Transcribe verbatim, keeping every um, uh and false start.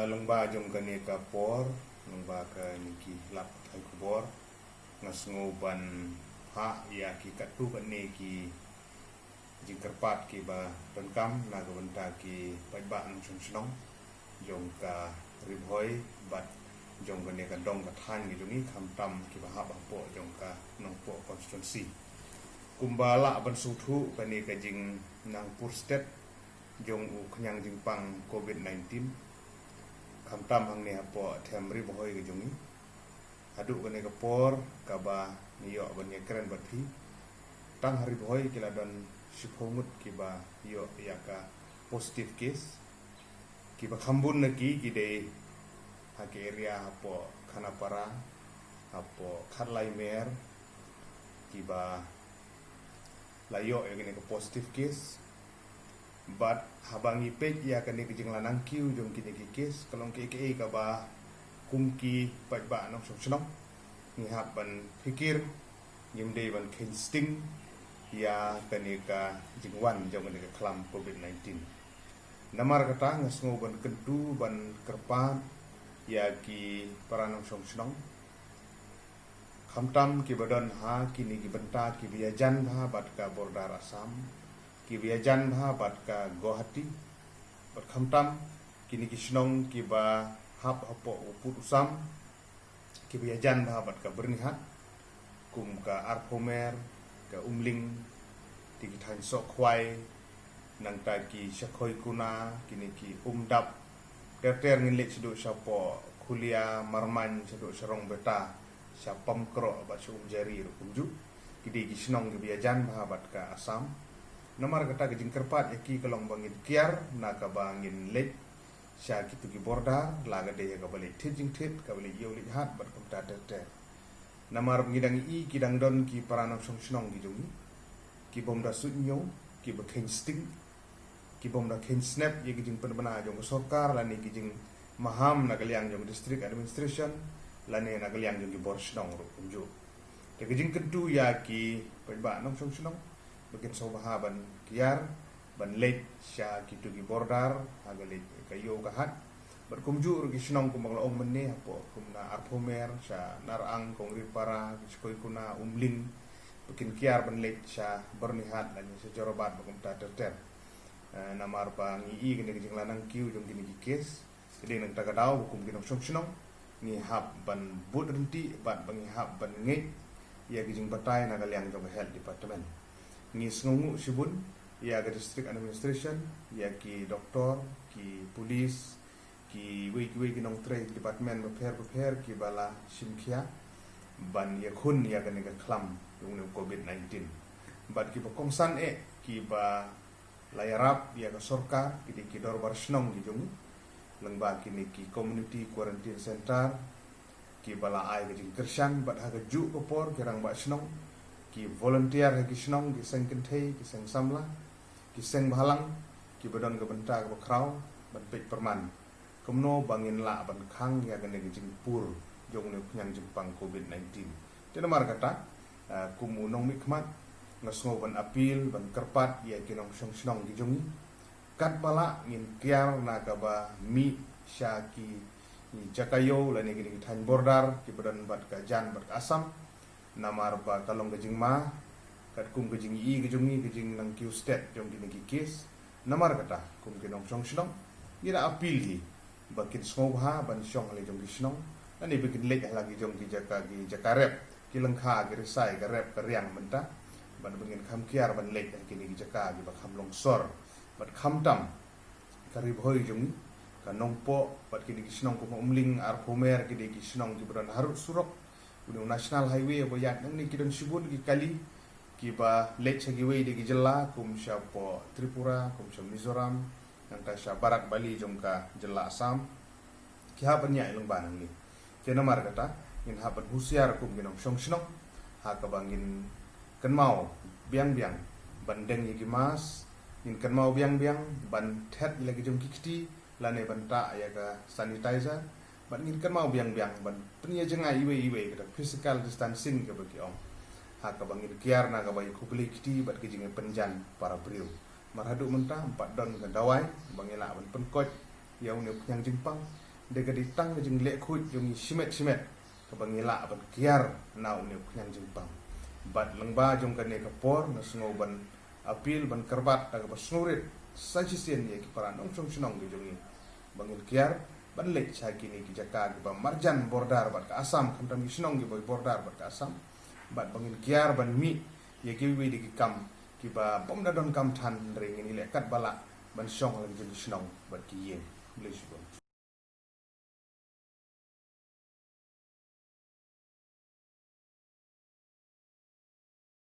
Lyngba jong kane ka por, lyngba kane ki lad pathai khubor, nga sngew ban phah ïa ki katto katne ki jingkyrpad kiba donkam na ka bynta ki paidbah nongshong shnong jong ka Ri Bhoi bad jong kane ka dong ka thaiñ ka jong ngi, khamtam kiba hap hapoh jong ka Nongpoh constituency. Kumba lah ban sngewthuh, kane ka jingnang pur stet jong u khñiang jingpang covid nineteen, khamtam hangne hapoh them Ri Bhoi ka jong ngi, haduh kane ka por kaba ngi ïoh ban ïakren bad phi, tang ha Ri Bhoi ki la don shiphew ngut kiba ïoh ïa ka positive case. Kiba kham bun na ki ki dei ha ka area hapoh Khanapara, hapoh Khatlai Mer, kiba la ïoh ïa kane ka positive case. Bad haba ngi peit ïa kane ka jinglanang kiew jong kine ki case, ka long kaei kaei kaba kum ki paidbah nongshong shnong ngi hap ban phikir, ngim dei ban kheiñ sting ïa kane ka jingwan jong kane ka khlam covid nineteen. Namar kata nga sngew ban kyntu ban kyrpad ïa ki para nongshong shnong, khamtam kiba don ha kine ki bynta kiba ïajan bha bad ka border Assam, kiba ïajan bha bad ka Guwahati, bad khamtam kine ki shnong kiba hap hapoh u pud u sam, kiba ïajan bha bad ka Byrnihat, kum ka Arphew Mer, ka Umling, te ki thaiñ Sohkhwai, nangta ki Shakhoi Kuna, kine ki Umdap, ter ter ngin leit shaduh shapoh Khulia, Marmain, shaduh sha Rongbeita, sha Pamkroh bad sha Umjari ruh kumjuh. Ki dei ki shnong kiba ïajan bha bad ka Assam. Namar kata ka jingkyrpad ïa ki ka long ba ngin kiar na kaba ngin leit sha kitu ki border, la ka dei ïa kaba leit thied jingthied, kaba leit ïew leit hat bad kumta ter ter. Namar ngi dang i ki dang don ki para nongshong shnong ki jong ngi, ki bym da suidñiew, kiba kheiñ sting, ki bym da kheiñ snep ïa ki jingpynbna jong ka sorkar lane ki jingmaham na ka liang jong district administration lane na ka liang jong ki bor shnong ruh kumjuh. Te ka jingkyntu ïa ki paidbah nongshong shnong ba kin sngewbha ban kiar ban leit sha kitu ki border ha ka leit ka ïew ka hat. Bad kumjuh ruh ki shnong kumba nga la ong mynne hapoh kum na Arphew Mer, sha Narang, Kongripara, Shakhoi Kuna, Umling, ba kin kiar ban leit sha Byrnihat lane sha Jorabat bad kumta ter ter. Eh, namar ba ngi i kane ka jinglanang kiew jong kine ki case. Ka dei nangta ka daw ba kum ki nongshong shnong ngi hap ban bud ryntih bad ba ngi hap ban ngeit ïa ki jingbatai na ka liang jong ka health department. Ngi sngewnguh shibun ïa ka district administration, ïa ki doktor, ki police, kiwei kiwei ki nongtrei department bapher bapher kiba la shim khia ban ïakhun ïa kane ka khlam jong une u covid nineteen. Bad kiba kongsan eh kiba la ïarap ïa ka sorkar, ki dei ki dorbar shnong ki jong ngi, lyngba kine ki community quarantine center, kiba la ai ka jingkyrshan, bad ha kajuh ka por ki rangbah shnong, ki volunteer ha ki shnong, ki seng kynthei, ki seng samla, ki seng bhalang, kiba don ka bynta kaba khraw ban peit pyrman kumno ba ngin lah ban khang ïa kane ka jingpur jong une u khñiang jingpang covid nineteen. Te namar kata, ah, kum u nongmihkhmat, nga sngew ban appeal, ban kyrpad ïa ki nongshong shnong ki jong ngi, katba lah ngin kiar na kaba mih sha ki jaka ïew lane kine ki thaiñ border kiba don bad ka Jan bad ka Assam. Namar ba ka long ka jingma, katkum ka jingi ka jong ngi, ka jingnang kiew stet jong kine ki case. Namar kata, kum ki nongshong shnong, ngi da appeal hi ba kin sngewbha ban shong ha la jong ki shnong, lane ba kin leit ha la ki jong ki jaka, ki jaka rep, ki lyngkha, ki rysai, ka rep ka riang mynta, ban ba ngin kham kiar ban leit ha kine ki jaka kiba kham longsor. Bad khamtam ka Ri Bhoi jong ngi, ka Nongpoh, bad kine ki shnong kum Umling, Arphew Mer, ki dei ki shnong kiba don harud surok, une u National Highway ba ïaid nangne, ki don shibun ki kali kiba leit sha kiwei de ki jylla, kum shapoh Tripura, kum sha Mizoram, nangta sha barak bali jong ka jylla Assam, ki hap ban ïaid lyngba nangne. Te namar kata, ngin hap ban husiar kum ki nongshong shnong, ha kaba ngin kynmaw biang biang ban deng ïa ki mask, ngin kynmaw biang biang ban thet ïa la ki jong ki kti, lane ban tah ïa ka sanitizer, bad ngin kynmaw biang biang ban pynïajngai iwei iwei, kata physical distancing kaba ki ong, ha kaba ngin kiar na kaba ïa khublei kti bad ka jingïapynjan para briew. Mar haduh mynta ym pat don ka dawai ba ngi lah ban pynkoit ïa une u khñiang jingpang, da ka dei tang ka jingleh khuid jong ngi shimet shimet kaba ngi lah ban kiar na une u khñiang jingpang. Bad lyngba jong kane ka por nga sngew ban appeal, ban kyrpad da kaba sngewrit sa shisien ïa ki para nongshong shnong ki jong ngi ba ngin kiar ban leit sha kine ki jaka kiba marjan border bad ka Assam, khamtam ki shnong kiba border bad ka Assam, bad ba ngin kiar ban mih ïa kiwei de ki kam kiba bym da donkam than, hynrei ngin ïaleh katba lah ban shong ha la ki jong ki shnong bad ki ïing. Khublei shibun.